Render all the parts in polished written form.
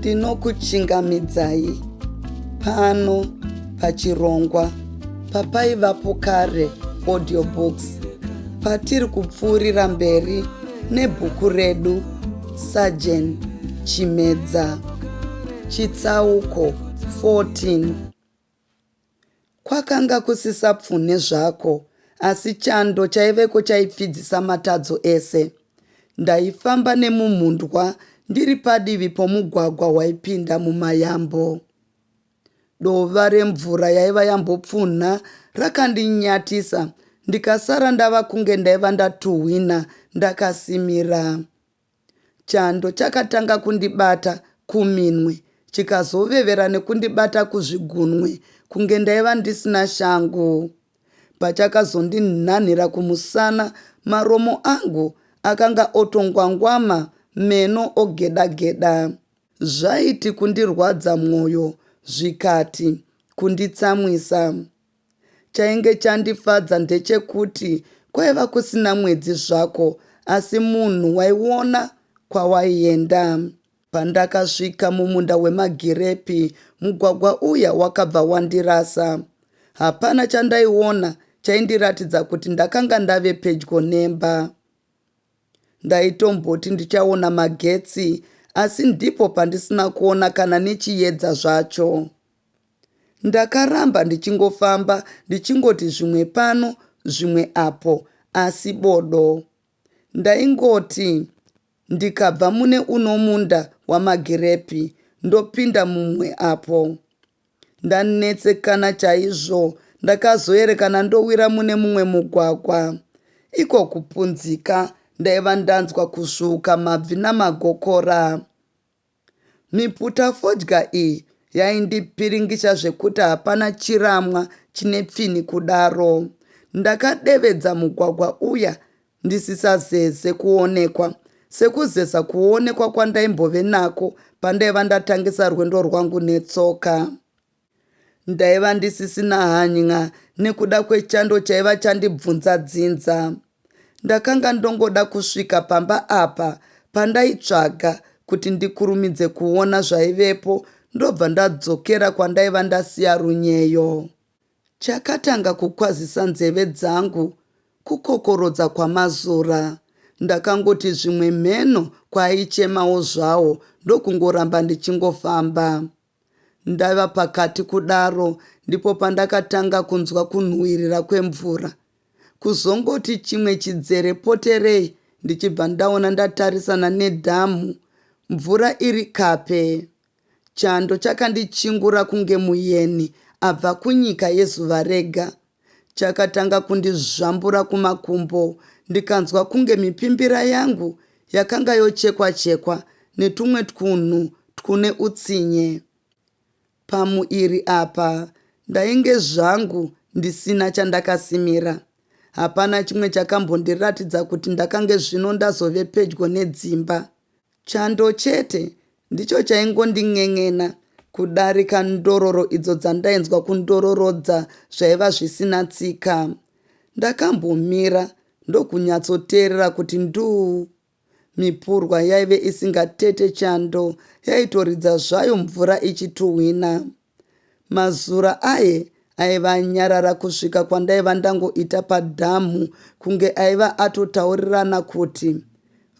Ndinokuchingamidzai pano pachirongwa papaivapo kare audiobooks patiri kupfuurira mberi nebhuku redu Sajeni Chimedza chitsauko 14. Kwakanga kusisapfunhe zvako asi chando chaiveko chaipfidzisa matadzo ese. Ndaifamba nemumhundwa ndiri padivi pomugwagwa waipinda mumayambo. Dova remvura yaiva yambopfunha rakandinyatisa ndikasara ndava kunge ndaiva ndatuhwina ndakasimira. Chando chakatanga kundibata kuminwe chikazovevera nekundibata kuzvigunwe kunge ndaiva ndisina shangu. Pachakazondinhanhira kumusana maromo angu akanga otongwangwama meno ogeda-geda. Zvaiti kundirwadza mwoyo zvikati kunditsamwisa. Chainge chandifadza ndechekuti kwaiva kusina mwedzi zvako asi munhu waiona kwawaienda. Pandakasvika mumunda wemagirepi mugwagwa uya wakabva wandirasa. Hapana chandaiona chaindiratidza kuti ndakanga ndave pedyo nemba. Ndaitomboti ndichaona magetsi asi ndipo pandisina kuona kana nechiyedza zvacho. Ndakaramba ndichingofamba ndichingoti zvimwe pano zvimwe apo asi bodo. Ndaingoti ndikabva mune uno munda wamagirepi ndopinda mumwe apo. Ndanetsekana chaizvo ndakazoerekana ndowira mune mumwe mugwagwa. Iko kupunzika ndaiva ndanzwa kusvuuka mabvi namagokora. Miputafodya iyi yaindipiringisha zvekuti hapana chiramwa chine pfini kudaro. Ndakadevedza mugwagwa uya ndisisazeze kuonekwa sekuzeza kuonekwa kwandaimbove nako pandaiva ndatangisa rwendo rwangu netsoka. Ndaiva ndisisina hanya nekuda kwechando chaiva chandibvunza dzinza. Ndakanga ndongoda kusvika pamba apa pandaitsvaga kuti ndikurumidze kuona zvaivepo ndobva ndadzokera kwandaiva ndasiya Runyeyo. Chakatanga kukwazisa nzeve dzangu kukokorodza kwaMazura. Ndakangoti zvimwe mheno kwaaichemawo zvawo ndokungoramba ndichingofamba. Ndava pakati kudaro ndipo pandakatanga kunzwa kunhuwirira kwemvura. Kuzongoti chimwe chidzere poterei ndichibva ndaona ndatarisana nedhamu mvura iri kape. Chando chakandichingura kunge muyeni abva kunyika yezuva rega. Chakatanga kundizvambura kumakumbo ndikanzwa kunge mipimbira yangu yakanga yochekwa chekwa netumwe twunhu twune utsinye. Pamuiri apa ndainge zvangu ndisina chandakasimira. Hapana chimwe chakambondiratidza kuti ndakange zvino ndazove pedyo nedzimba. Chando chete ndicho chaingondin'en'ena kudarika ndororo idzo dzandainzwa kundororodza zvaiva zvisina tsika. Ndakambomira ndokunyatsoteerera kuti nduu. Mipurwa yaive isingatete chando yaitoridza zvayo mvura ichituhwina. Mazura aye aiva anyarara kusvika kwandaiva ndangoita padhamu kunge aiva atotaurirana kuti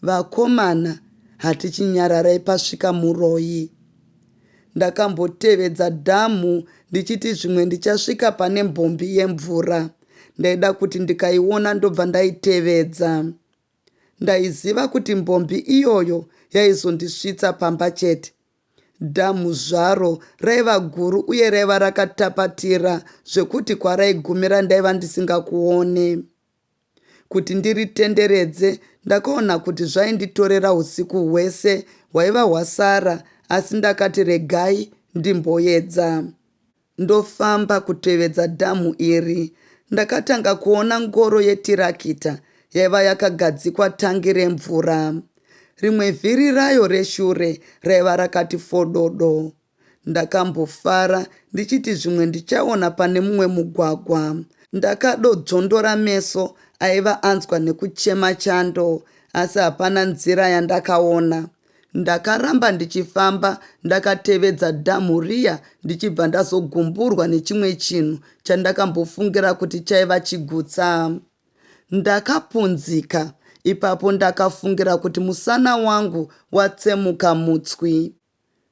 vakomana hatichinyararai pasvika muroyi. Ndakambotevedza dhamu ndichiti zvimwe ndichasvika pane mbombi yemvura. Ndaida kuti ndikaiona ndobva ndaitevedza. Ndaiziva kuti mbombi iyoyo yaizondisvitsa pamba chete. Dhamhu zvaro raiva guru uye raiva rakatapatira zvekuti kwaraigumira ndaiva ndisingakuone. Kuti ndiritenderedze ndakaona kuti zvainditorera usiku hwese hwaiva hwasara asi ndakati regai ndimboedza. Ndofamba kutevedza dhamhu iri, ndakatanga kuona ngoro yetirakita yaiva yakagadzikwa tangi remvura. Rimwe vhiri rayo reshure raiva rakati fododo. Ndakambofara ndichiti zvimwe ndichaona pane mumwe mugwagwa. Ndakadodzvondora meso aiva anzwa nekuchema chando asi hapana nzira yandakaona. Ndakaramba ndichifamba ndakatevedza dhamhu riya ndichibva ndazogumburwa nechimwe chinhu chandakambofungira kuti chaiva chigutsa. Ndakapunzika ipapo ndakafungira kuti musana wangu watsemuka mutswi.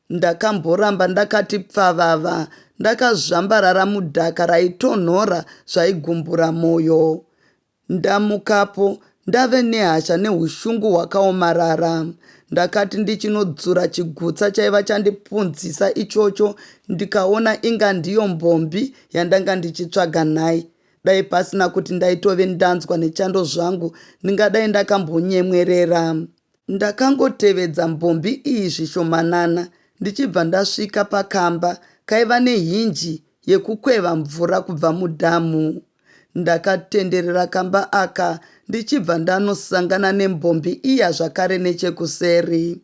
Ndakamboramba ndakati pfavava ndakazvambarara mudhaka raitonhora zvaigumbura moyo. Ndamukapo ndave nehasha nehushungu hwakaomarara. Ndakati ndichinodzura chigutsa chaiva chandipunzisa ichocho ndikaona inga ndiyo mbombi yandanga ndichitsvaga nhai. Dai pasina kuti ndaitove ndanzwa nechando zvangu ndingadai ndakambonyemwerera. Ndakangotevedza mbombi iyi zvishomanana ndichibva ndasvika pakamba kaiva nehinji yekukweva mvura kubva mudhamu. Ndakatenderera kamba aka ndichibva ndanosangana nembombi iya zvakare nechekuseri.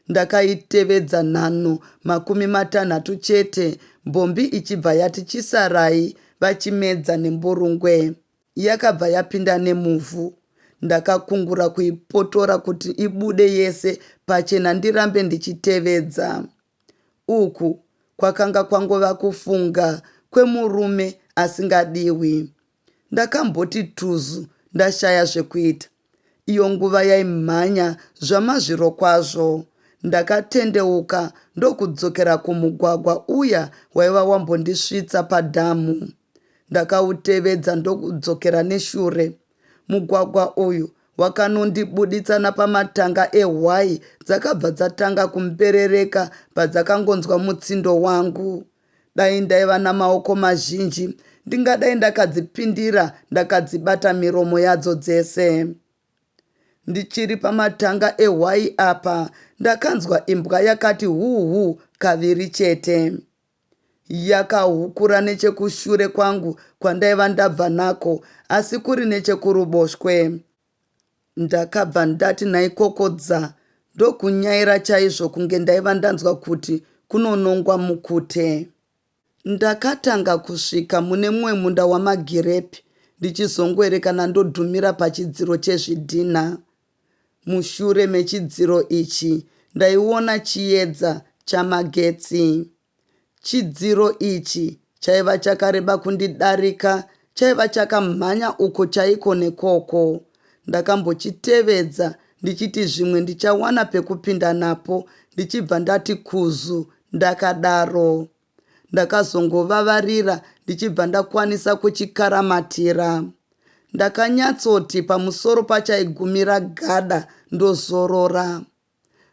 Ndakaitevedza nhanho 30 chete mbombi ichibva yati chisarai vachimedza nemburungwe. Yakabva yapinda nemuvhu. Ndakakungura kuipotora kuti ibude yese pachena ndirambe ndichitevedza. Uku kwakanga kwangova kufunga kwemurume asingadiwi. Ndakamboti tuzu ndashaya zvekuita. Iyo nguva yaimhanya zvamazvirokwazvo. Ndakatendeuka ndokudzokera kumugwagwa uya waiva wambondisvitsa padhamu. Ndakautevedza ndokudzokera neshure. Mugwagwa uyu wakanondibuditsa napamatanga ehwai dzakabva dzatanga kumberereka padzakangonzwa mutsindo wangu. Dai ndaiva namaoko mazhinji ndingadai ndakadzipindira ndakadzibata miromo yadzo dzese. Ndichiri pamatanga ehwai apa ndakanzwa imbwa yakati huu huu kaviri chete. Yakahukura nechekushure kwangu kwandaiva ndabva nako asi kuri nechekuruboshwe. Ndakabva ndati naikokodza ndokunyaira chaizvo kunge ndaiva ndanzwa kuti kunonongwa mukute. Ndakatanga kusvika mune mumwe munda wamagirepi ndichizongoerekana ndodhumira pachidziro chezvidhinha. Mushure mechidziro ichi ndaiona chiedza chamagetsi. Chidziro ichi chaiva chakareba kundidarika chaiva chakamhanya uko chaiko nekoko. Ndakambochitevedza ndichiti zvimwe ndichawana pekupinda napo ndichibva ndati kuzu ndakadaro. Ndakazongovavarira ndichibva ndakwanisa kuchikaramatira. Ndakanyatsoti pamusoro pachaigumira gada ndozorora.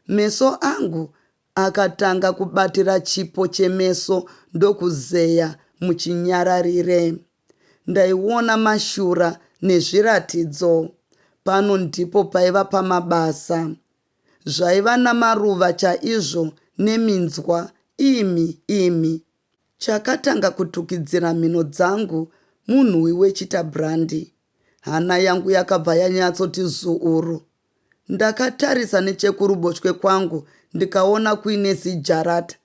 Meso angu akatanga kubatira chipo chemeso ndokuzeya muchinyararire. Ndaiona mashura nezviratidzo. Pano ndipo paiva pamabasa. Zvaiva namaruva chaizvo neminzwa imi imi. Chakatanga kutukidzira mhino dzangu munhuwi wechita brandy. Hana yangu yakabva yanyatsoti zuuru. Ndakatarisa nechekuruboshwe kwangu ndikaona kuine zijarata.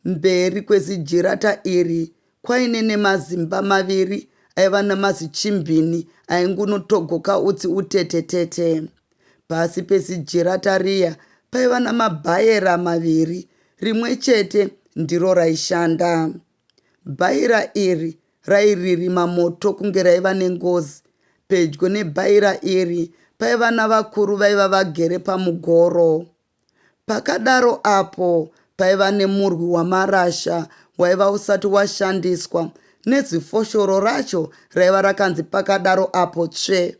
Mberi kwezijirata iri kwaine nemazimba maviri aiva nemazichimbini aingunotogoka utsi utete-tete. Pasi pezijirata riya paiva namabhayera maviri, rimwe chete ndiro raishanda. Bhaira iri rairirima moto kunge raiva nengozi. Pedyo nebhaira iri paiva navakuru vaiva vagere pamugoro. Pakadaro apo paiva nemurwi wamarasha waiva usati washandiswa nezifoshoro racho raiva rakanzi pakadaro apo tsve.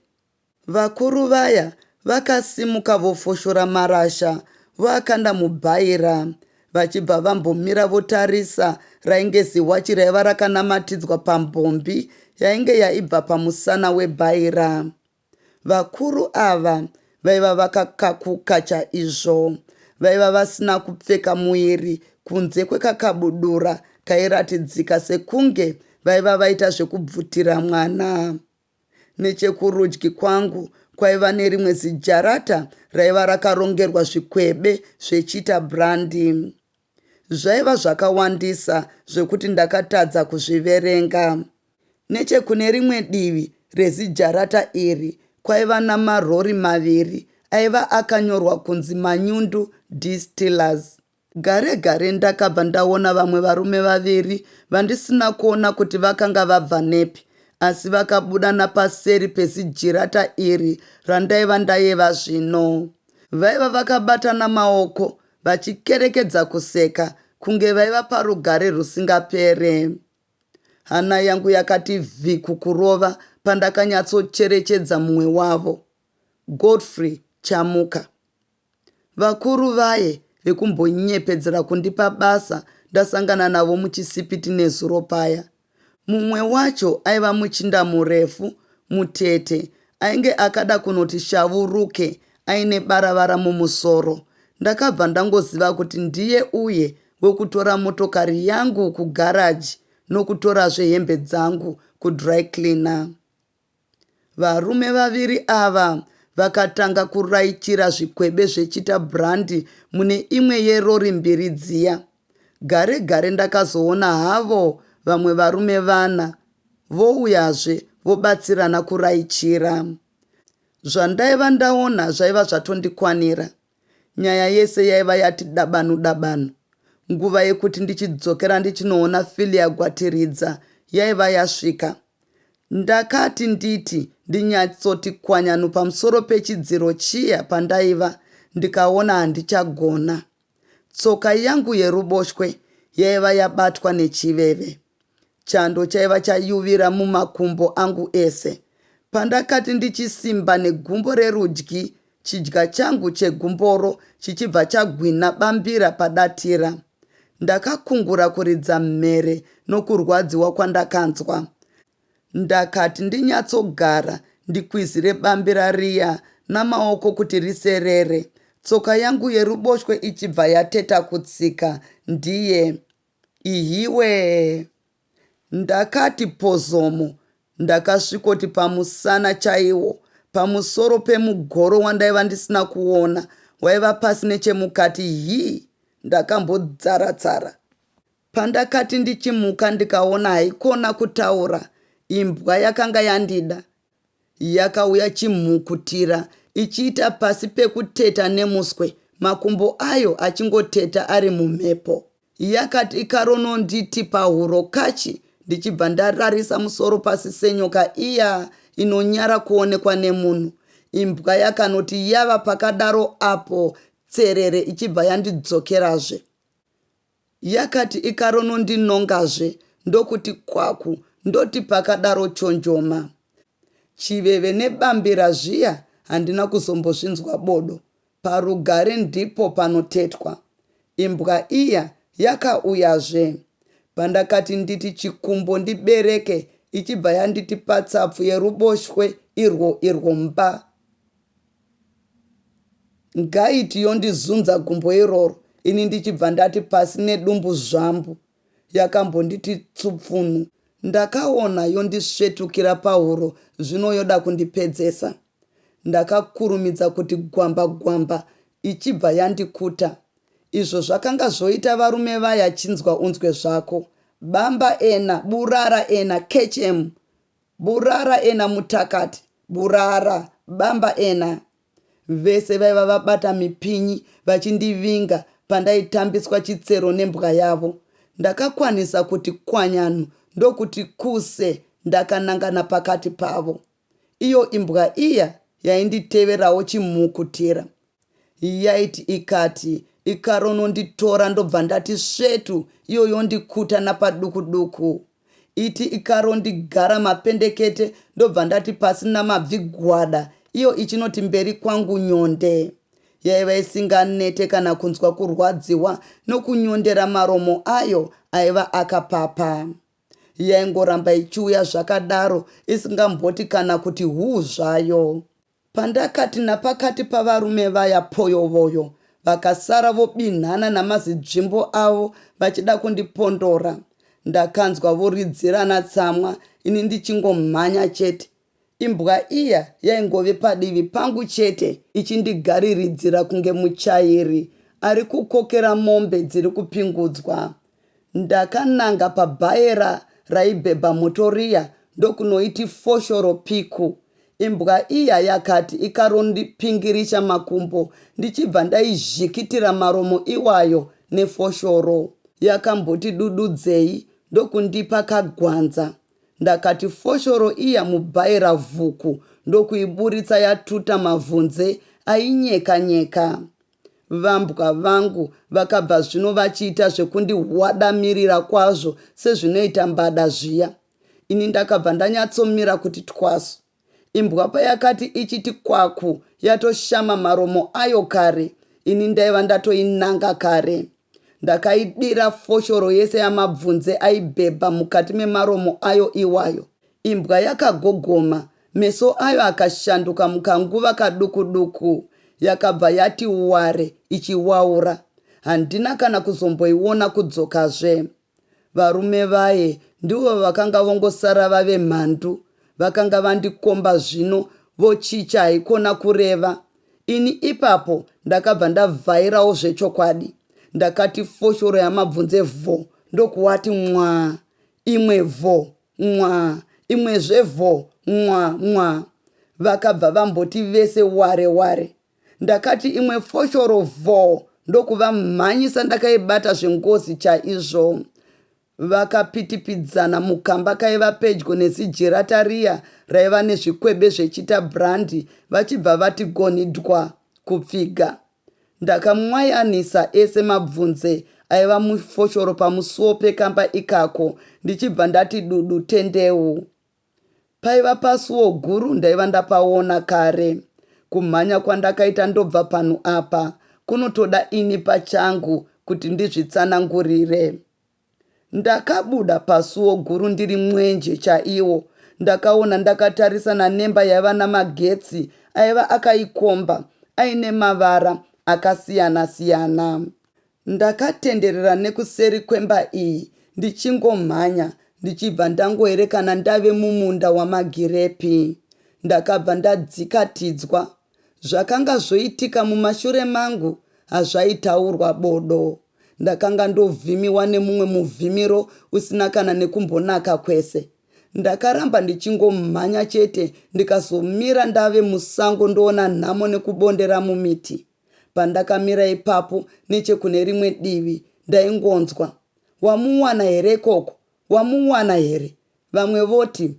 Vakuru vaya vakasimuka vofoshora marasha voakanda mubhaira vachibva vambomira votarisa rainge ziwachi raiva rakanamatidzwa pambombi yainge yaibva pamusana webhaira. Vakuru ava vaiva vakakakuka chaizvo. Vaiva vasina kupfeka muiri kunze kwekakabudura kairatidzika sekunge vaiva vaita zvekubvutira mwana. Nechekurudyi kwangu kwaiva nerimwe zijarata raiva rakarongerwa zvikwebe zvechita brandi. Zvaiva zvakawandisa zvekuti ndakatadza kuzviverenga. Nechekune rimwe divi rezijarata iri kwaiva namarori maviri aiva akanyorwa kunzi Manyundu Distillers. Gare gare ndakabva ndaona vamwe varume vaviri vandisina kuona kuti vakanga vabva nepi asi vakabuda napaseri pezijirata iri randaiva ndayeva zvino. Vaiva vakabatana maoko vachikerekedza kuseka kunge vaiva parugare rusingapere. Hana yangu yakati vhiku kurova pandakanyatsocherechedza mumwe wavo, Godfrey Chamuka. Vakuru vaye vekumbonyepedzera kundipa basa ndasangana navo muchisipiti nezuro paya. Mumwe wacho aiva muchinda murefu, mutete, ainge akada kunoti shavuruke aine baravara mumusoro. Ndakabva ndangoziva kuti ndiye uye wekutora motokari yangu kugaraji nokutorazve hembe dzangu kudry cleaner. Varume vaviri ava vakatanga kuraichira zvikwebe zvechita brandi mune imwe yerori mbiri dziya. Gare gare ndakazoona havo vamwe varume vana vouyazve vobatsirana kuraichira. Zvandaiva ndaona zvaiva zvatondikwanira. Nyaya yese yaiva yati dabanu dabanu. Nguva yekuti ndichidzokera ndichinoona Filia Gwatiridza yaiva yasvika. Ndakati nditi ndinyatsoti kwanyanu pamusoro pechidziro chiya pandaiva ndikaona handichagona. Tsoka yangu yeruboshwe yaiva yabatwa nechiveve. Chando chaiva chayuvira mumakumbo angu ese. Pandakati ndichisimba negumbo rerudyi chidya changu chegumboro chichibva chagwina bambira padatira. Ndakakungura kuridza mhere nokurwadziwa kwandakanzwa. Ndakati ndinyatsogara ndikwizire bambira riya namaoko kuti riserere, tsoka yangu yeruboshwe ichibva yateta kutsika ndiye Ihiwee! Ndakati pozomo ndakasvikoti pamusana chaiwo pamusoro pemugoro wandaiva ndisina kuona waiva pasi nechemukati hii ndakambodzara tsara. Pandakati ndichimuka ndikaona haikona kutaura imbwa yakanga yandida. Yakauya chimhukutira ichiita pasi pekuteta nemuswe makumbo ayo achingoteta ari mumhepo. Yakati ikarononditi pahuro kachi ndichibva ndararisa musoro pasi senyoka iya inonyara kuonekwa nemunhu. Imbwa yakanoti yava pakadaro apo tserere ichibva yandidzokerazve. Yakati ikaronondinongazve ndokuti kwaku ndoti pakadaro chonjoma. Chiveve nebambira zviya handina kuzombozvinzwa bodo. Parugare ndipo panotetwa. Imbwa iya yakauyazve. Pandakati nditi chikumbo ndibereke ichibva yanditi patsapfu yeruboshwe irwo irwo mba. Ngaiti yondizunza gumbo iroro ini ndichibva ndati pasi nedumbu zvambu. Yakambonditi tsupfunhu. Ndakaona yondisvetukira pahuro zvino yoda kundipedzesa. Ndakakurumidza kuti gwamba gwamba ichibva yandikuta. Izvo zvakanga zvoita varume vaya chinzwa unzwe zvako. Bamba ena, burara ena, catch em. Burara ena mutakati, burara, bamba ena. Vese vaiva vabata mipinyi vachindivinga pandaitambiswa chitsero nembwa yavo. Ndakakwanisa kuti kwanyanu ndokuti kuse ndakanangana pakati pavo. Iyo imbwa iya yainditeverawo chimhukutira. Yaiti ikati ikarononditora ndobva ndati svetu iyo yondikuta napaduku duku. Iti ikarondigara mapendekete ndobva ndati pasi namabvi gwada iyo ichinoti mberi kwangu nyonde. Yaiva isinganete kana kunzwa kurwadziwa nokunyondera maromo ayo aiva akapapa. Yaingoramba ichiuya zvakadaro isingamboti kana kuti huu zvayo. Pandakati napakati pavarume vaya poyovoyo vakasara vobinhana namazidzvimbo avo vachida kundipondora. Ndakanzwa voridzirana tsamwa ini ndichingomhanya chete. Imbwa iya yaingove padivi pangu chete ichindigariridzira kunge muchairi ari kukokera mombe dziri kupingudzwa. Ndakananga pabhaera raibhebha moto riya ndokunoiti foshoro piku. Imbwa iya yakati ikarondipingirisha makumbo ndichibva ndaizhikitira maromo iwayo nefoshoro. Yakamboti dududzei ndokundipa kagwanza. Ndakati foshoro iya mubaira vhuku ndokuiburitsa yatuta mavhunze ainyeka nyeka. Vambwa vangu vakabva zvino vachiita zvekundihwadamirira kwazvo sezvinoita mbada zviya. Ini ndakabva ndanyatsomira kuti twasu. Imbwa payakati ichiti kwaku yatoshama maromo ayo kare, ini ndaiva ndatoinanga kare. Ndakaidira foshoro yese yamabvunze aibhebha mukati memaromo ayo iwayo. Imbwa yakagogoma, meso ayo akashanduka mukanguva kaduku duku. Yakabva yati ware ichiwaura. Handina kana kuzomboiona kudzokazve. Varume vaye ndivo vakanga vongosara vave mhandu. Vakanga vandikomba zvino vochicha haikona kureva. Ini ipapo ndakabva ndavhairawo zvechokwadi. Ndakati foshoro yamabvunze vho ndokuwati mwaa imwe vho mwaa imwezve vho mwaa mwaa. Vakabva vamboti vese ware ware. Ndakati imwe foshoro vhoo ndokuvamhanyisa ndakaibata zvengozi chaizvo. Vakapitipidzana mukamba kaiva pedyo nezijirata riya raiva nezvikwebe zvechita brandi vachibva vati gonhi dwa kupfiga. Ndakamwayanisa ese mabvunze aiva mufoshoro pamusuwo pekamba ikako ndichibva ndati dudu tendeu. Paiva pasuo guru ndaiva ndapaona kare. Kumhanya kwandakaita ndobva panhu apa kunotoda ini pachangu kuti ndizvitsanangurire. Ndakabuda pasuo guru ndiri mwenje chaiwo. Ndakaona ndakatarisana nemba yaiva namagetsi aiva akaikomba aine mavara akasiyana siyana. Ndakatenderera nekuseri kwemba iyi ndichingomhanya ndichibva ndangoerekana ndave mumunda wamagirepi. Ndakabva ndadzikatidzwa. Zvakanga zvoitika mumashure mangu hazvaitaurwa bodo. Ndakanga ndovhimiwa nemumwe muvhimiro usina kana nekumbonaka kwese. Ndakaramba ndichingomhanya chete ndikazomira ndave musango ndoona nhamo nekubondera mumiti. Pandakamira ipapo nechekune rimwe divi ndaingonzwa, Wamuwana here ikoko? Wamuwana here? Vamwe voti,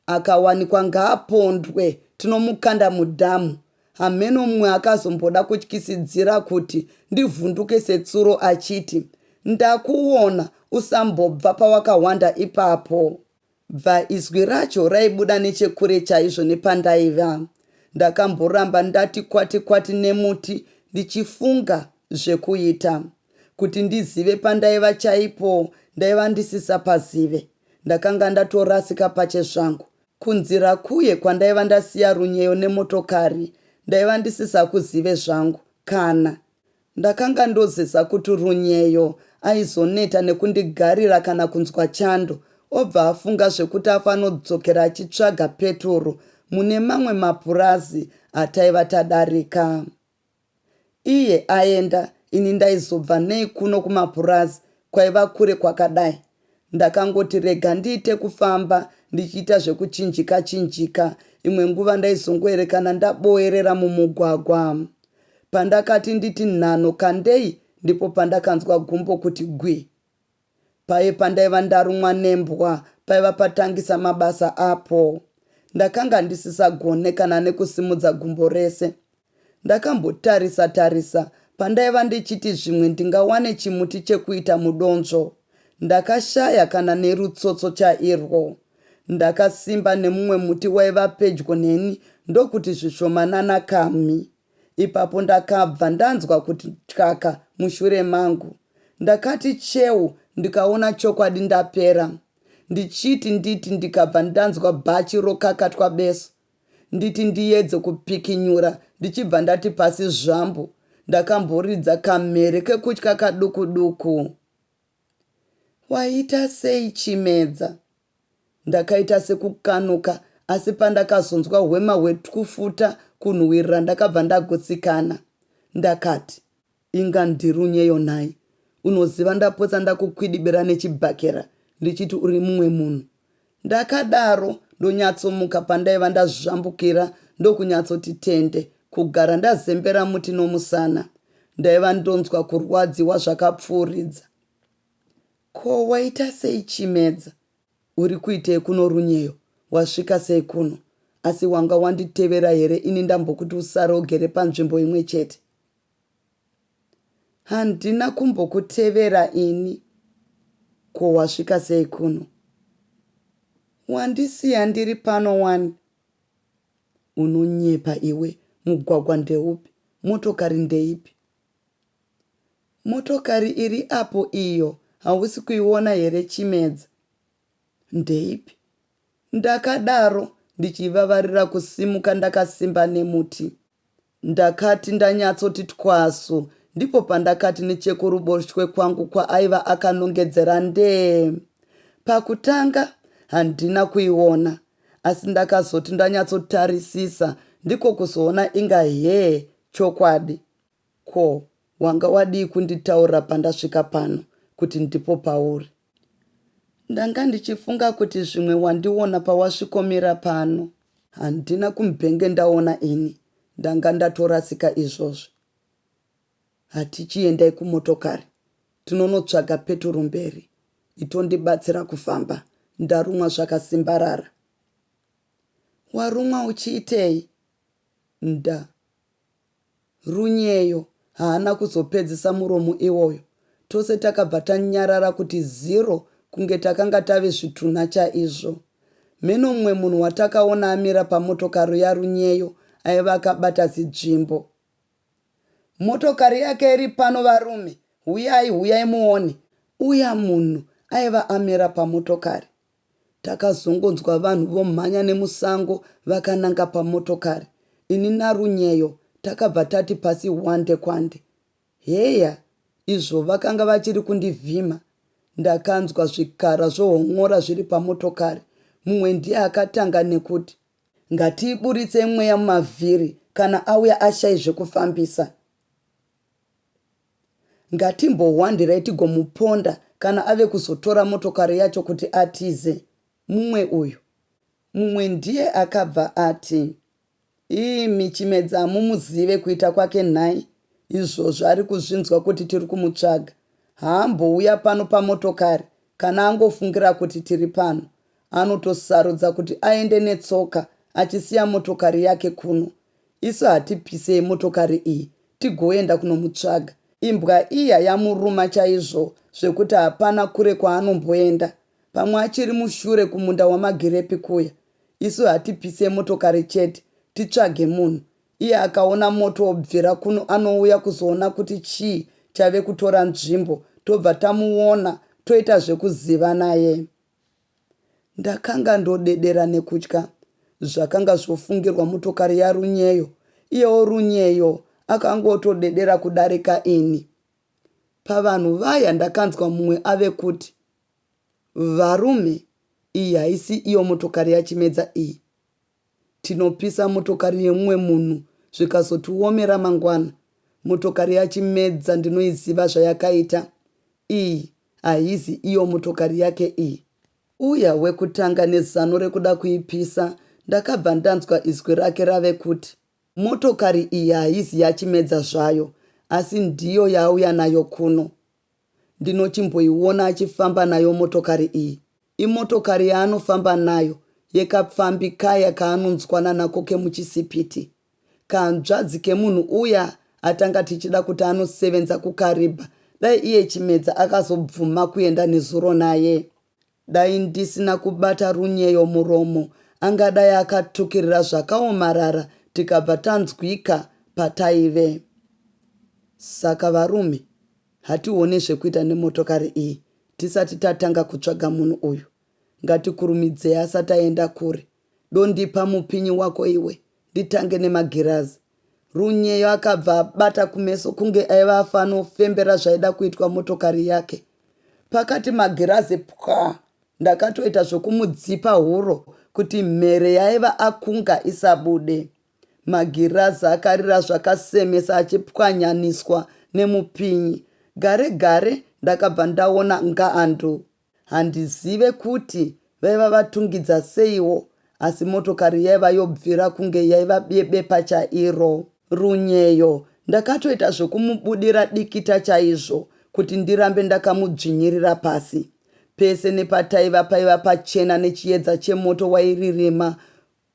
Akawanikwa ngaapondwe tinomukanda mudhamu. Hameno mumwe akazomboda kutyisidzira kuti ndivhunduke setsuro achiti, Ndakuona usambobva pawakahwanda ipapo. Bva izwi racho raibuda nechekure chaizvo nepandaiva. Ndakamboramba ndati kwati kwati nemuti ndichifunga zvekuita. Kuti ndizive pandaiva chaipo ndaiva ndisisapazive. Ndakanga ndatorasika pache zvangu. Kunzira kuye kwandaiva ndasiya Runyeyo nemotokari ndaiva ndisisakuzive zvangu. Kana. Ndakanga ndozeza kuti Runyeyo aizoneta nekundigarira kana kunzwa chando obva afunga zvekuti afanodzokera achitsvaga peturu mune mamwe mapurazi ataiva tadarika. Iye aenda ini ndaizobva nei kuno kumapurazi kwaiva kure kwakadai? Ndakangoti rega ndiite kufamba ndichiita zvekuchinjika chinjika imwe nguva ndaizongoerekana ndaboerera mumugwagwa. Pandakati nditi nhanho kandei ndipo pandakanzwa gumbo kuti gwi. Paye pandaiva ndarumwa nembwa paiva patangisa mabasa apo. Ndakanga ndisisagone kana nekusimudza gumbo rese. Ndakambotarisa tarisa pandaiva ndichiti zvimwe ndingawane chimuti chekuita mudonzvo. Ndakashaya kana nerutsotso chairwo. Ndakasimba nemumwe muti waiva pedyo neni ndokuti zvishomanana kamhi. Ipapo ndakabva ndanzwa kuti tyaka mushure mangu. Ndakati cheu ndikaona chokwadi ndapera. Ndichiti nditi ndikabva ndanzwa bhachi rokakatwa besu. Nditi ndiyedze kupikinyura ndichibva ndati pasi zvambu. Ndakamboridza kamhere kekutya kaduku duku. Waita sei Chimedza? Ndakaita sekukanuka asi pandakazonzwa hwema hwetwufuta kunhuwirira ndakabva ndagutsikana. Ndakati. Inga ndirunyeyo nhai. Unoziva ndapotsa ndakukwidibira nechibhakera ndichiti uri mumwe munhu. Ndakadaro ndonyatsomuka pandaiva ndazvambukira ndokunyatsoti tende kugara ndazembera muti nomusana. Ndaiva ndonzwa kurwadziwa zvakapfuuridza. Ko waita sei Chimedza? Uri kuitei kuno Runyeyo? Wasvika sei kuno? Asi wanga wanditevera here ini ndambokuti usare ugere panzvimbo imwe chete? Handina kumbokutevera ini. Ko wasvika sei kuno? Wandisiya ndiri pano wani. Unonyepa iwe, mugwagwa ndeupi? Motokari ndeipi? Motokari iri apo iyo hausi kuiona here Chimedza? Ndeipi? Ndakadaro ndichivavarira kusimuka ndakasimba nemuti. Ndakati ndanyatsoti twasu ndipo pandakati nechekuruboshwe kwangu kwaaiva akanongedzera ndee. Pakutanga handina kuiona asi ndakazoti ndanyatsotarisisa ndiko kuzoona inga hee chokwadi. Ko wanga wadii kunditaurira pandasvika pano kuti ndipo pauri? Ndanga ndichifunga kuti zvimwe wandiona pawasvikomira pano. Handina kumbenge ndaona ini, ndanga ndatorasika izvozvi. Hatichiendai kumotokari tinonotsvaga peturu mberi itondibatsira kufamba ndarumwa zvakasimbarara. Warumwa uchiitei? Nda. Runyeyo haana kuzopedzisa muromo iwoyo. Tose takabva tanyarara kuti zero kunge takanga tave zvitunha chaizvo. Mheno mumwe munhu watakaona amira pamotokari yaRunyeyo aiva akabata zidzvimbo. Motokari yake iri pano varume, huyai huyai muone. Uya munhu aiva amira pamotokari. Takazongonzwa vanhu vomhanya nemusango vakananga pamotokari. Ini naRunyeyo takabva tati pasi hwande kwande. Heya, izvo vakanga vachiri kundivhima. Ndakanzwa zvikara zvohon'ora zviri pamotokari. Mumwe ndiye akatanga nekuti. Ngatiiburitsei mweya mumavhiri kana auya ashaye zvekufambisa. Ngatimbohwandirai tigomuponda kana ave kuzotora motokari yacho kuti atize. Mumwe uyu. Mumwe ndiye akabva ati. Imi Chimedza hamumuzive kuita kwake nhai? Izvozvi ari kuzvinzwa kuti tiri kumutsvaga. Haambouya pano pamotokari kana angofungira kuti tiri pano. Anotosarudza kuti aende netsoka achisiya motokari yake kuno. Isu hatipisei motokari iyi tigoenda kunomutsvaga. Imbwa iya yamuruma chaizvo zvekuti hapana kure kwaanomboenda. Pamwe achiri mushure kumunda wamagirepi kuya. Isu hatipise motokari chete titsvage munhu. Iye akaona moto wobvira kuno anouya kuzoona kuti chii chave kutora nzvimbo tobva tamuona toita zvekuziva naye. Ndakanga ndodedera nekutya. Zvakanga zvofungirwa motokari yaRunyeyo. Iyewo Runyeyo akanga otodedera kudarika ini. Pavanhu vaya ndakanzwa mumwe ave kuti, Varume, iyi haisi iyo motokari yaChimedza iyi. Tinopisa motokari yemumwe munhu zvikazotiomera mangwana. Motokari yaChimedza ndinoiziva zvayakaita. Iyi haizi iyo motokari yake iyi. Uya wekutanga nezano rekuda kuipisa ndakabva ndanzwa izwi rake rave kuti, Motokari iyi haizi yaChimedza zvayo asi ndiyo yaauya nayo kuno. Ndinochimboiona achifamba nayo motokari iyi. Imotokari yaanofamba nayo yekapfambi kaya kaanonzwana nako kemuchisipiti. Kahanzvadzi kemunhu uya atanga tichida kuti anosevenza kuKariba dai iye Chimedza akazobvuma kuenda nezuro naye. Dai ndisina kubata runyeyo muromo angadai akatukirira zvakaomarara tikabva tanzwika pataive. Saka varume hatione zvekuita nemotokari iyi tisati tatanga kutsvaga munhu uyu. Ngatikurumidzei asati aenda kure. Dondipa mupinyi wako iwe nditange nemagirazi. Runyeyo akabva abata kumeso kunge aiva afanofembera zvaida kuitwa motokari yake. Pakati magirazi pwaa ndakatoita zvokumudzipa huro kuti mhere yaiva akunga isabude. Magirazi akarira zvakasemesa achipwanyaniswa nemupinyi. Gare gare ndakabva ndaona Ngaandu. Handizive kuti vaiva vatungidza seiwo asi motokari yaiva yobvira kunge yaiva yebepa chairo. Runyeyo ndakatoita zvekumubudira dikita chaizvo kuti ndirambe ndakamudzvinyirira pasi. Pese nepataiva paiva pachena nechiedza chemoto wairirima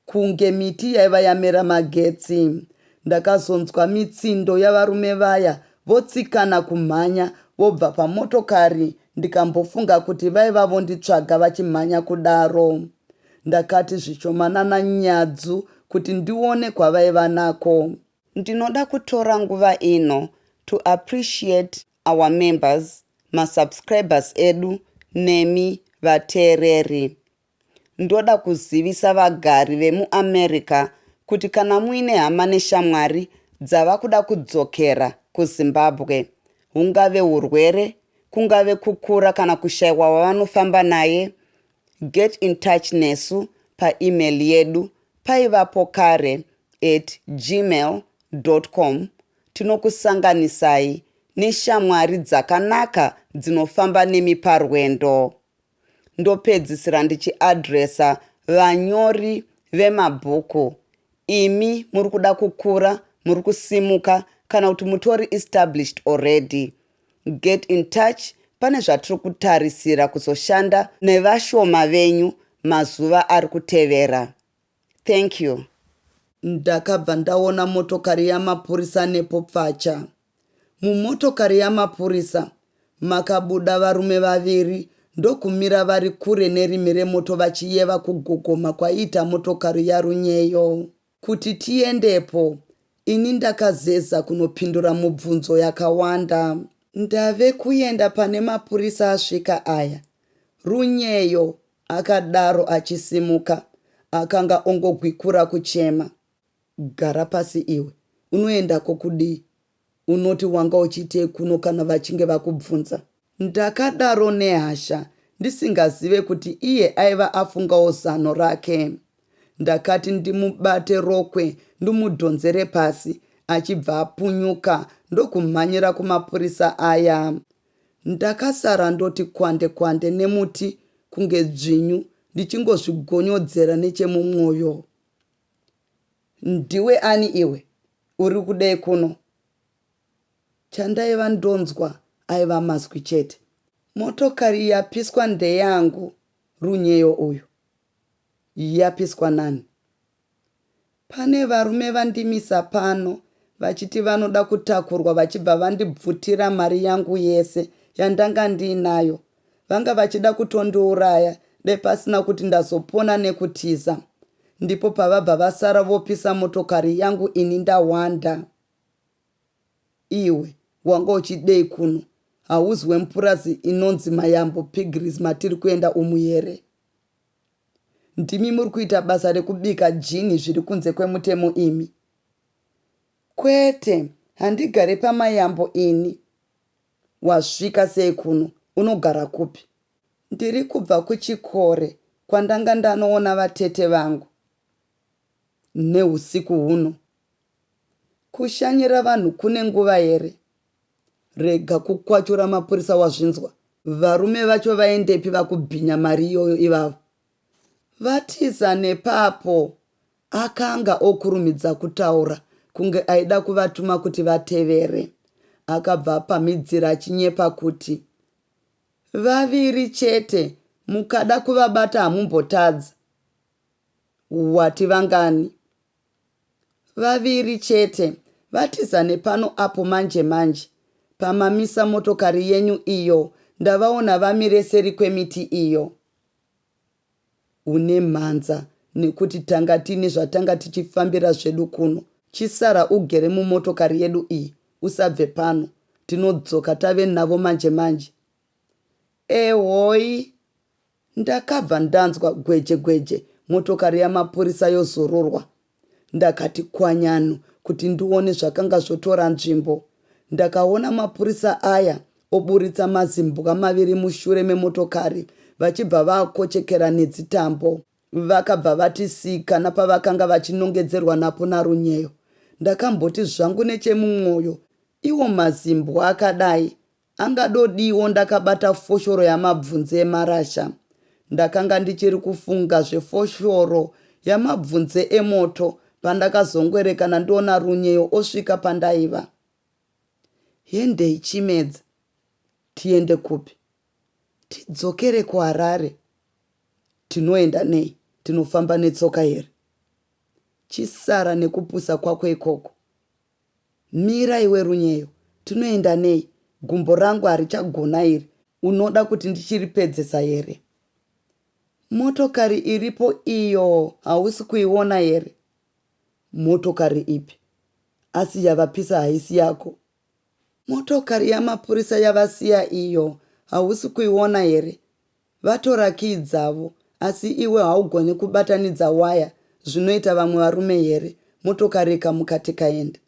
kunge miti yaiva yamera magetsi. Ndakazonzwa mitsindo yavarume vaya votsikana kumhanya vobva pamotokari ndikambofunga kuti vaiva vonditsvaga vachimhanya kudaro. Ndakati zvishomanana nyadzu kuti ndione kwavaiva nako. Ndinoda kutora nguva ino to appreciate our members, masubscribers edu nemi vateereri. Ndoda kuzivisa vagari vemuAmerica kuti kana muine hama neshamwari dzava kuda kudzokera kuZimbabwe, hungave hurwere, kungave kukura kana kushaiwa wavanofamba naye, get in touch nesu paemail yedu paivapo kare at gmail com. Tinokusanganisai neshamwari dzakanaka dzinofamba nemi parwendo. Ndopedzisira ndichiadresa vanyori vemabhuku. Imi muri kuda kukura, muri kusimuka kana kuti mutori established already. Get in touch pane zvatiri kutarisira kuzoshanda nevashoma venyu mazuva ari kutevera. Thank you. Ndakabva ndaona motokari yamapurisa nepo pfacha. Mumotokari yamapurisa makabuda varume vaviri ndokumira vari kure nerimi remoto vachiyeva kugogoma kwaiita motokari yaRunyeyo. Kuti tiendepo, ini ndakazeza kunopindura mubvunzo yakawanda. Ndave kuenda pane mapurisa asvika aya, Runyeyo akadaro achisimuka. Akanga ongogwikura kuchema. Gara pasi iwe. Unoendako kudii? Unoti wanga uchiitei kuno kana vachinge vakubvunza? Ndakadaro nehasha ndisingazive kuti iye aiva afungawo zano rake. Ndakati ndimubate rokwe ndimudhonzere pasi achibva apunyuka ndokumhanyira kumapurisa aya. Ndakasara ndoti kwande kwande nemuti kunge dzvinyu ndichingozvigonyodzera nechemumwoyo. Ndiwe ani iwe? Uri kudei kuno? Chandaiva ndonzwa aiva mazwi chete. Motokari yapiswa ndeyangu Runyeyo uyu. Yapiswa nani? Pane varume vandimisa pano vachiti vanoda kutakurwa vachibva vandibvutira mari yangu yese yandanga ndiinayo. Vanga vachida kutondiuraya dai pasina kuti ndazopona nekutiza. Ndipo pavabva vasara vopisa motokari yangu ini ndahwanda. Iwe wanga uchidei kuno? Hauzi wemupurazi inonzi Mayambo Piggeries matiri kuenda umu here? Ndimi muri kuita basa rekubika jini zviri kunze kwemutemo imi? Kwete, handigare paMayambo ini. Wasvika sei kuno? Unogara kupi? Ndiri kubva kuChikore kwandanga ndanoona vatete vangu nehusiku huno. Kushanyira vanhu kune nguva here? Rega kukwachura mapurisa wazvinzwa? Varume vacho vaendepi vakubhinya mari iyoyo ivavo? Vatiza nepapo Akanga okurumidza kutaura kunge aida kuvatuma kuti vatevere. Akabva apamhidzira achinyepa kuti, Vaviri chete, mukada kuvabata hamumbotadza. Wati vangani? Vaviri chete, vatiza nepano apo manje manje. Pamamisa motokari yenyu iyo, ndavaona vamire seri kwemiti iyo. Une mhanza nekuti tanga tiine zvatanga tichifambira zvedu kuno. Chisara ugere mumotokari yedu iyi usabve pano. Tinodzoka tave navo manje manje. Ehoi! Ndakabva ndanzwa gweje gweje motokari yamapurisa yozororwa. Ndakati kwanyanu kuti ndione zvakanga zvotora nzvimbo. Ndakaona mapurisa aya oburitsa mazimbwa maviri mushure memotokari vachibva vaakochekera nedzitambo. Vakabva vati sika napavakanga vachinongedzerwa napo naRunyeyo. Ndakamboti zvangu nechemumwoyo, iwo mazimbwa akadai Angadodiwo ndakabata foshoro yamabvunze emarasha. Ndakanga ndichiri kufunga zvefoshoro yamabvunze emoto pandakazongoerekana ndoona Runyeyo osvika pandaiva. Hendei Chimedza. Tiende kupi? Tidzokere kuHarare. Tinoenda nei? Tinofamba netsoka here? Chisara nekupusa kwako ikoko. Mira iwe Runyeyo, tinoenda nei? Gumbo rangu harichagona iri, unoda kuti ndichiripedzesa here? Motokari iripo iyo hausi kuiona here? Motokari ipi? Asi yavapisa haisi yako? Motokari yamapurisa yavasiya iyo hausi kuiona here? Vatora key dzavo asi iwe haugoni kubatanidza waya zvinoita vamwe varume here motokari ikamuka tikaenda?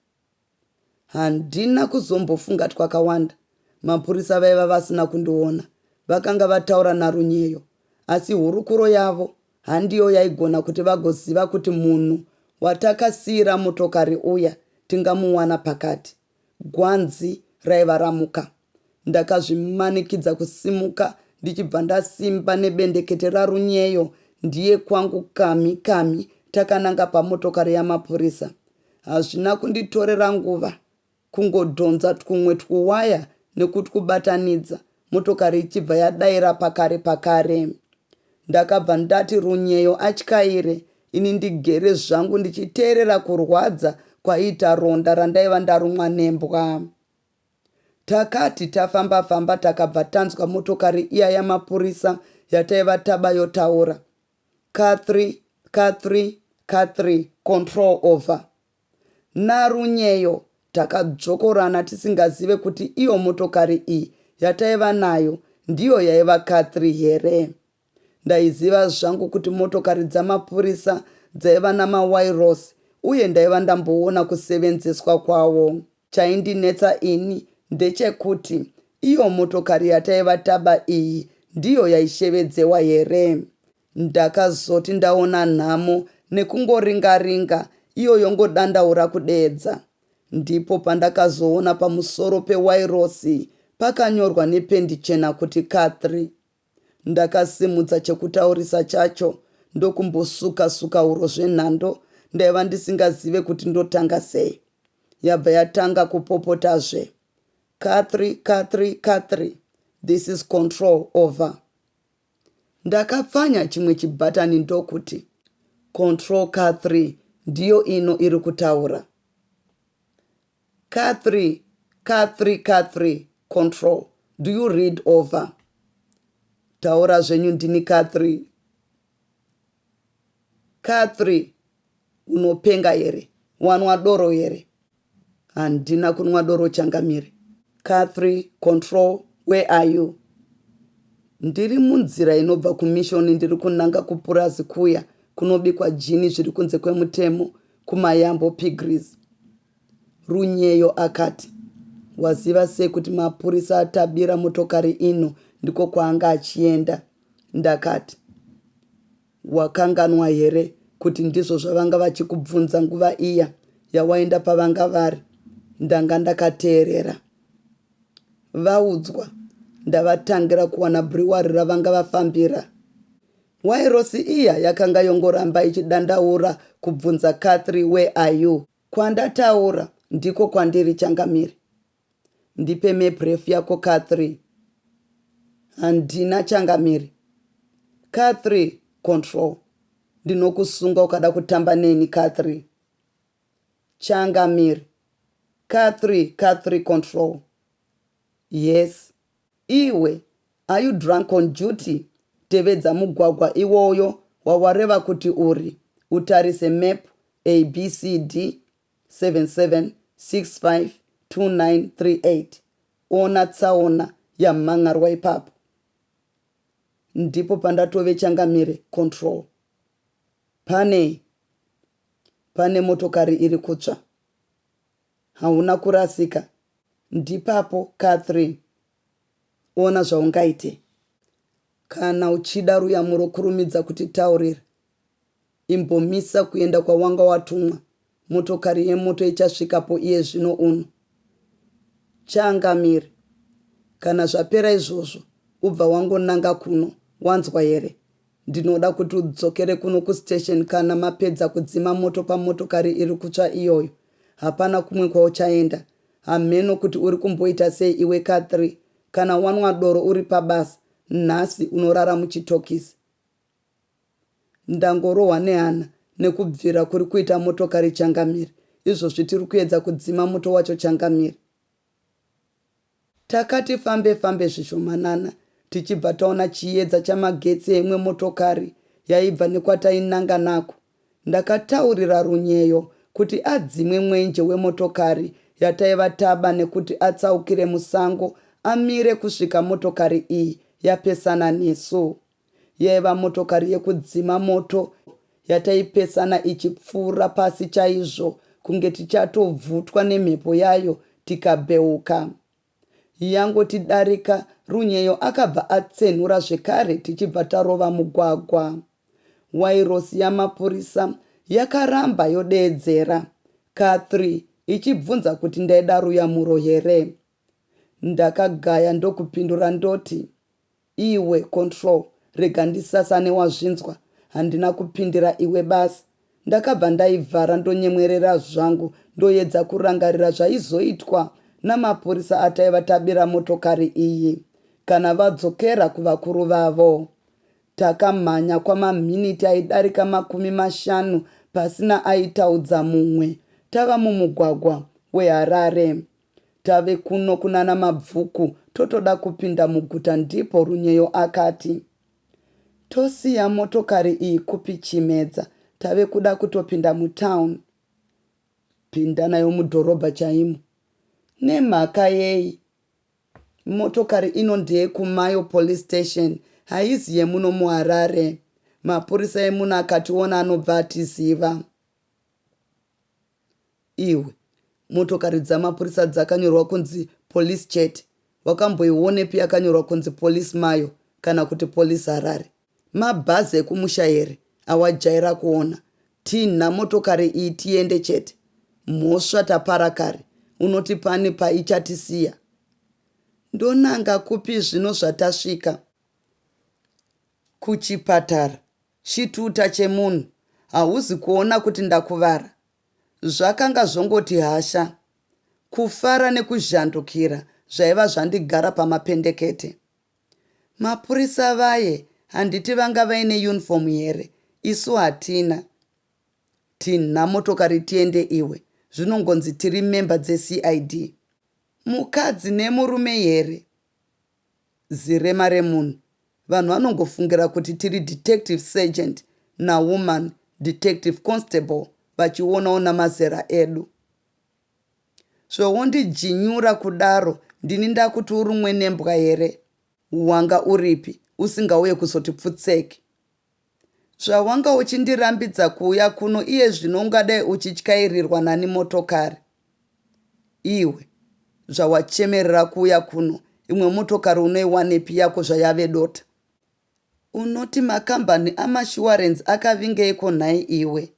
Handina kuzombofunga twakawanda. Mapurisa vaiva vasina kundiona. Vakanga vataura naRunyeyo asi hurukuro yavo handiyo yaigona kuti vagoziva kuti munhu watakasiira motokari uya tingamuwana pakati. Gwanzi raiva ramuka. Ndakazvimanikidza kusimuka ndichibva ndasimba nebendekete raRunyeyo ndiye kwangu kamhi kamhi takananga pamotokari yamapurisa. Hazvina kunditorera nguva kungodhonza twumwe twuwaya nekutwubatanidza motokari ichibva yadaira pakare pakare. Ndakabva ndati Runyeyo atyaire ini ndigere zvangu ndichiteerera kurwadza kwaiita ronda randaiva ndarumwa nembwa. Takati tafamba famba takabva tanzwa motokari iya yamapurisa yataiva taba yotaura. Car 3, car 3, car 3, control over. NaRunyeyo takadzvokorana tisingazive kuti iyo motokari iyi yataiva nayo ndiyo yaiva car 3 here. Ndaiziva zvangu kuti motokari dzamapurisa dzaiva namawairosi uye ndaiva ndamboona kusevenzeswa kwawo. Chaindinetsa ini ndechekuti iyo motokari yataiva taba iyi ndiyo yaishevedzewa here? Ndakazoti ndaona nhamo nekungoringa-ringa iyo yongodandaura kudeedza. Ndipo pandakazoona pamusoro pewairosi pakanyorwa nependi chena kuti Kathri. Ndakasimudza chekutaurisa chacho ndokumbosuka suka huro zvenhando ndaiva ndisingazive kuti ndotanga sei. Yabva yatanga kupopotazve. Kathri, Kathri, Kathri, this is control over. Ndakapfanya chimwe chibhatani ndokuti, Control Kathri ndiyo ino iri kutaura. Kathri, Kathri, Kathri, control, do you read over? Taura zvenyu ndini Kathri. Kathri, unopenga here? Wanwa doro here? Handina kunwa doro changamire. Kathri, control, where are you? Ndiri munzira inobva kumishoni ndiri kunanga kupurazi kuya kunobikwa jini zviri kunze kwemutemo kuMayambo Pigries. Runyeyo akati, Waziva sei kuti mapurisa atabira motokari ino ndiko kwaanga achienda? Ndakati, Wakanganwa here kuti ndizvo zvavanga vachikubvunza nguva iya yawaenda pavanga vari? Ndanga ndakateerera. Vaudzwa, ndavatangira kuwana brewery ravanga vafambira. Wairosi iya yakanga yongoramba ichidandaura kubvunza Kathri where are you? Kwandataura ndiko kwandiri changamire. Ndipe map ref yako Kathri. Handina changamire. Kathri control. Ndinokusunga ukada kutamba neni Kathri. Changamire. Kathri, Kathri control. Yes. Iwe, are you drunk on duty? Tevedza mugwagwa iwoyo wawareva kuti uri, utarise map ABCD 77652938. Ona tsaona yamhan'arwa ipapo. Ndipo pandatove changamire, control. Panei? Pane motokari iri kutsva. Hauna kurasika. Ndipapo Catherine. Ona zvaungaite. Kana uchida ruyamuro kurumidza kutitaurira. Imbomisa kuenda kwawanga watumwa. Motokari yemoto ichasvikapo iye zvino uno. Changamire. Kana zvapera izvozvo ubva wangonanga kuno. Wanzwa here? Ndinoda kuti udzokere kuno kustation kana mapedza kudzima moto pamotokari iri kutsva iyoyo. Hapana kumwe kwauchaenda. Hameno kuti uri kumboita sei iwe ka3 kana wanwa doro uri pabasa nhasi unorara muchitokisi. Ndangorohwa nehana nekubvira kuri kuita motokari changamire. Izvozvi tiri kuedza kudzima moto wacho changamire. Takati fambe fambe zvishomanana tichibva taona chiedza chamagetsi eimwe motokari yaibva nekwatainanga nako. Ndakataurira Runyeyo kuti adzimwe mwenje wemotokari yataiva taba nekuti atsaukire musango amire kusvika motokari iyi yapesana nesu. Yaiva motokari yekudzima moto yataipesana ichipfuura pasi chaizvo kunge tichatobvutwa nemhepo yayo tikabheuka. Yangotidarika, Runyeyo akabva atsenhura zvekare tichibva tarova mugwagwa. Wairosi yamapurisa yakaramba yodeedzera ka3 ichibvunza kuti ndaida ruyamuro here. Ndakagaya ndokupindura ndoti, Iwe control rega ndisasane wazvinzwa handina kupindira iwe basi. Ndakabva ndaivhara ndonyemwerera zvangu ndoedza kurangarira zvaizoitwa namapurisa ataiva tabira motokari iyi kana vadzokera kuvakuru vavo. Takamhanya kwamaminiti aidarika 50 pasina aitaudza mumwe tava mumugwagwa weHarare. Tave kuno kunana Mabvuku totoda kupinda muguta ndipo Runyeyo akati, Tosiya motokari iyi kupi Chimedza tave kuda kutopinda mutown. Pinda nayo mudhorobha chaimo. Nemhaka yei? Motokari ino ndeyekuMayo Police Station haizi yemuno muHarare. Mapurisa emuno akationa anobva atiziva. Iwe, motokari dzamapurisa dzakanyorwa kunzi Police chete, wakamboionepi yakanyorwa kunzi Police Mayo kana kuti Police Harare? Mabhazi ekumusha here awajaira kuona? Tinha motokari iyi tiende chete. Mhosva tapara kare, unoti pani paichatisiya? Ndonanga kupi zvino zvatasvika? Kuchipatara. Chituta chemunhu, hauzi kuona kuti ndakuvara? Zvakanga zvongoti hasha, kufara nekuzhandukira zvaiva zvandigara pamapendekete. Mapurisa vaye handiti vanga vaine uniform here isu hatina. Tinha motokari tiende iwe, zvinongonzi tiri member dzeCID. Mukadzi nemurume here? Zirema remunhu. Vanhu vanongofungira kuti tiri detective sergeant nawoman detective constable vachionawo namazera edu. Zvowondijinyura kudaro ndini ndakuti urumwe nembwa here? Wanga uripi usingauye kuzoti pfutseki? Zvawanga uchindirambidza kuuya kuno iye zvino ungadai uchityairirwa nani motokari? Iwe zvawachemerera kuuya kuno imwe motokari unoiwanepi yako zvayave dota? Unoti makambani amashuwarenzi akavingeiko nhai iwe?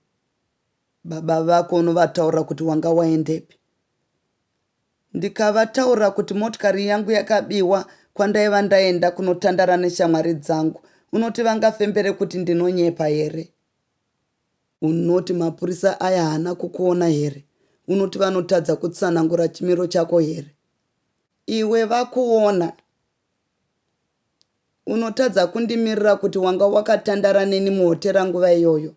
Baba vako unovataurira kuti wanga waendepi? Ndikavataurira kuti motikari yangu yakabiwa kwandaiva ndaenda kunotandara neshamwari dzangu unoti vangafembere kuti ndinonyepa here? Unoti mapurisa aya haana kukuona here? Unoti vanotadza kutsanangura chimiro chako here? Iwe vakuona. Unotadza kundimirira kuti wanga wakatandara neni muhotera nguva iyoyo?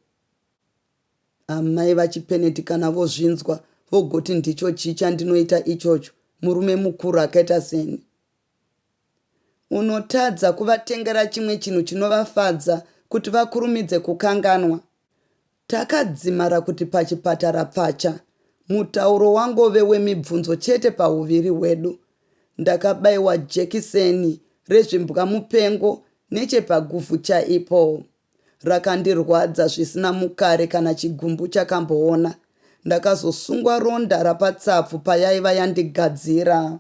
Amai vaChipeneti kana vozvinzwa vogoti ndicho chii chandinoita ichocho murume mukuru akaita seni. Unotadza kuvatengera chimwe chinhu chinovafadza kuti vakurumidze kukanganwa. Takadzimara kuti pachipatara pfacha. Mutauro wangove wemibvunzo chete pahuviri hwedu. Ndakabaiwa jekiseni rezvimbwamupengo nechepaguvhu chaipo. Rakandirwadza zvisina mukare kana chigumbu chakamboona. Ndakazosungwa ronda rapatsapfu payaiva yandigadzira.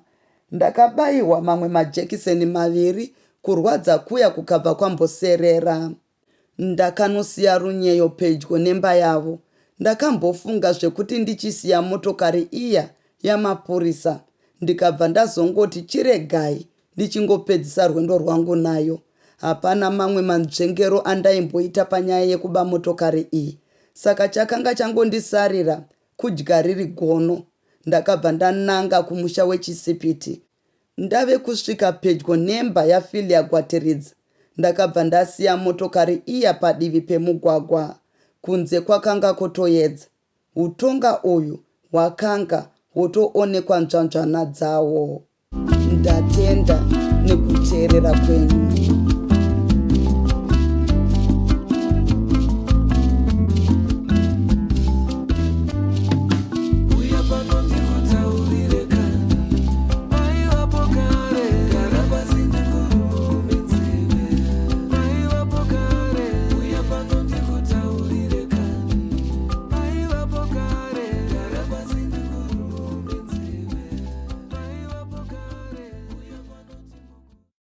Ndakabaiwa mamwe majekiseni maviri kurwadza kuya kukabva kwamboserera. Ndakanosiya Runyeyo pedyo nemba yavo. Ndakambofunga zvekuti ndichisiya motokari iya yamapurisa ndikabva ndazongoti chiregai ndichingopedzisa rwendo rwangu nayo. Hapana mamwe manzvengero andaimboita panyaya yekuba motokari iyi. Saka chakanga changondisarira kudya riri gono. Ndakabva ndananga kumusha weChisipiti. Ndave kusvika pedyo nemba yaFilia Gwatiridza, ndakabva ndasiya motokari iya padivi pemugwagwa. Kunze kwakanga kwotoedza. Hutonga uyu hwakanga hwotoonekwa nzvanzvana dzawo. Ndatenda nekuteerera kwenyu.